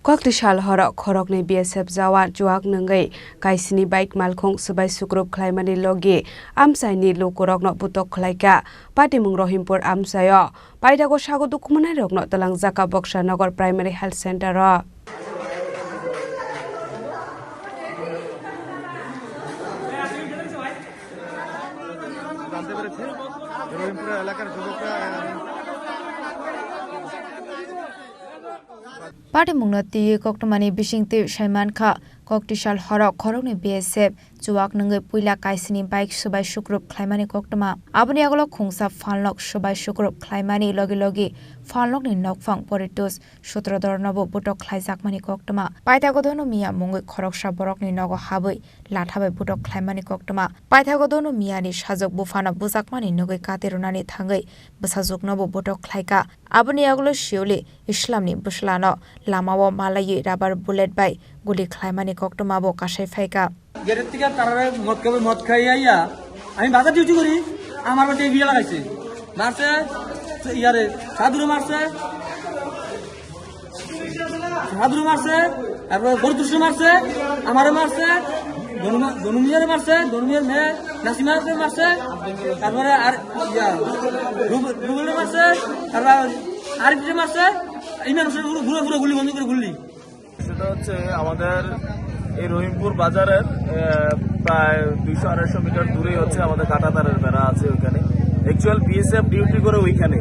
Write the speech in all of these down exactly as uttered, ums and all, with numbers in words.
Koktisal horo khoroknwi B S F jawan chuak nwngwi kaisini bike malkhung swbai sukrup khlaimani logi amchaini lukurokno butok khlaikha. Patimung Rohimpur amchaio paithago sago dukhumanai rokno twlangjakha Boksa Nagar Primary Health Center o. জানতে পেরেছি রহিমপুর এলাকার যুবকরা Patimungno twiwi koktwmani bisingtwi saimankha, koktisal horo khoroknwi B S F chuak nwngwi puila kaisini bike swbai sukrup khlaimani koktwma. Aboni yagulo khungsa phalnok swbai sukrup khlaimani logi logi phalnokni nokphang Poritus Sutradharnobo butok khlaijakmani koktwma. Paithago Dhono Miya mungwi khoroksa borokni nogo habwi lathabai butok khlaimani koktwma. Paithago Dhono Miyani sajwk buphano bujakmani nugwi kati rwnani thangwi bwsajwknobo butok khlaikha. Aboni yagulo Shioli Islamni bwslano lamao malaiwi rubber bullet bai guli khlaimani koktwmabo kasai phaikha. গেটের থেকে তারারে মদ খাবে, মদ খাইয়া আইয়া আমি বাজার ডিউটি করি, আমার বাড়িতে বিয়ে লাগাইছে, মারছে, ইয়ারে সাধুরে মারছে, সাধুরে মারছে, তারপরে গরুদুষে মারছে, আমারে মারছে, ধনুমা-, ধনুমিয়ারে মারছে, ধনুমিয়ার মেয়ে নাসিমারে মারছে, তারপরে আর ইয়া, রুব-, রুবেলরে মারছে, তারপর আরিফরে মারছে। এই মানুষের পুরো ঘুরে ঘুরে গুলি বন্ধ করে গুলি। সেটা হচ্ছে আমাদের এই রহিমপুর বাজারের, আহ, প্রায় দুইশো আড়াইশো মিটার দূরেই হচ্ছে আমাদের কাঁটাতারের বেড়া আছে ওইখানে। অ্যাকচুয়াল বিএসএফ ডিউটি করে ওইখানে,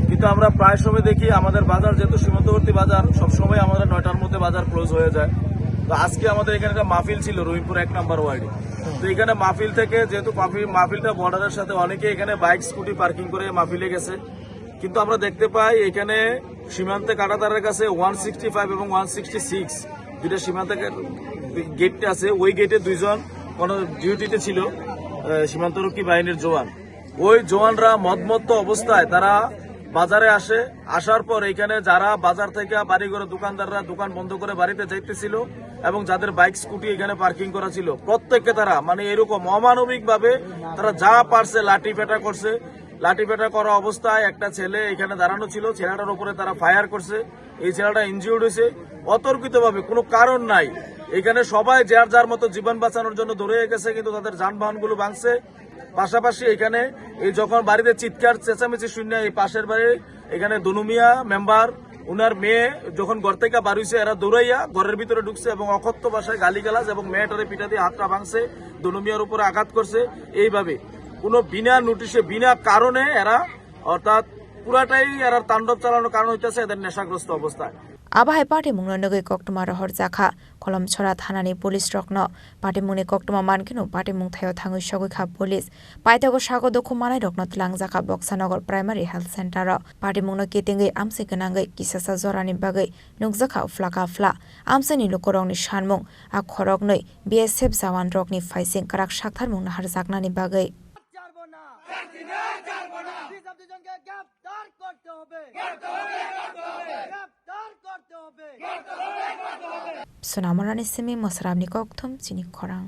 কিন্তু আমরা প্রায় সময় দেখি আমাদের বাজার যেহেতু সীমান্তবর্তী বাজার, সবসময় আমাদের নয়টার মধ্যে বাজার ক্লোজ হয়ে যায়। তো আজকে আমাদের এখানে একটা মাহফিল ছিল রহিমপুর এক নম্বর ওয়ার্ডে। তো এখানে মাহফিল থেকে, যেহেতু মাহফিল, মাহফিলটা বর্ডারের সাথে, অনেকে এখানে বাইক স্কুটি পার্কিং করে মাহফিলে গেছে। কিন্তু আমরা দেখতে পাই এখানে সীমান্তে কাঁটাতারের কাছে ওয়ান সিক্সটি ফাইভ এবং ওয়ান সিক্সটি সিক্স, দুইটা সীমান্ত গে-, গেটটা আছে, ওই গেটে দুইজন কোনো ডিউটিতে ছিল, আহ, সীমান্তরক্ষী বাহিনীর জওয়ান। ওই জওয়ানরা মদমত্ত অবস্থায় তারা বাজারে আসে, আসার পর এখানে যারা বাজার থেকে বাড়ি ঘরে দোকানদাররা দোকান বন্ধ করে বাড়িতে যাইতেছিল এবং যাদের বাইক স্কুটি এখানে পার্কিং করা ছিল, প্রত্যেককে তারা, মানে, এরকম অমানবিকভাবে তারা যা পারছে লাঠি পেটা করছে। লাঠি পেটা করা অবস্থায় একটা ছেলে এখানে দাঁড়ানো ছিল, ছেলেটার উপরে তারা ফায়ার করছে। এই ছেলেটা ইনজিউর্ড হয়েছে। অতর্কিতভাবে, কোনো কারণ নাই, এখানে সবাই যার যার মতো জীবন বাঁচানোর জন্য দৌড়ে গেছে, কিন্তু তাদের যানবাহনগুলো ভাঙছে। পাশাপাশি এখানে এই যখন বাড়িতে চিৎকার চেঁচামেচি শুনে এই পাশের বাড়ি এখানে দনুমিয়া মেম্বার, ওনার মেয়ে যখন ঘর থেকে বার হইছে, এরা দৌড়াইয়া ঘরের ভিতরে ঢুকছে এবং অকথ্য ভাষায় গালিগালাজ এবং মেয়েটারে পিটা দিয়ে হাতটা ভাঙছে, দনুমিয়ার উপরে আঘাত করছে। এইভাবে কোনো বিনা নোটিশে, বিনা কারণে এরা, অর্থাৎ পুরাটাই এরা তাণ্ডব চালানোর কারণ হইতেছে এদের নেশাগ্রস্ত অবস্থায়। Abo hai patimungno nugwi koktwma rohorjakha Kolomchora thanani police rokno. Patimungni koktwma mankhe no patimung thaio thangwi sogwi kha police. Paithago sago dukhu manai rokno twlangjakha Boksanagar Primary Health Center o. Patimungno kitingwi amchai gwnangwi kisasa jorani bagwi nukjakha phlaka phla. Amchaini lukurokni sanmung, a khoroknwi B S F jawan rokni phaising kwrak saktharmung naharjaknani bagwi. ছাড়বো না। ছাড়বো না। বিশ দুজনকে গ্রেফতার করতে হবে। গ্রেফতার করতে হবে। Sonamorani simi mwswrapni kokthum chini khorang.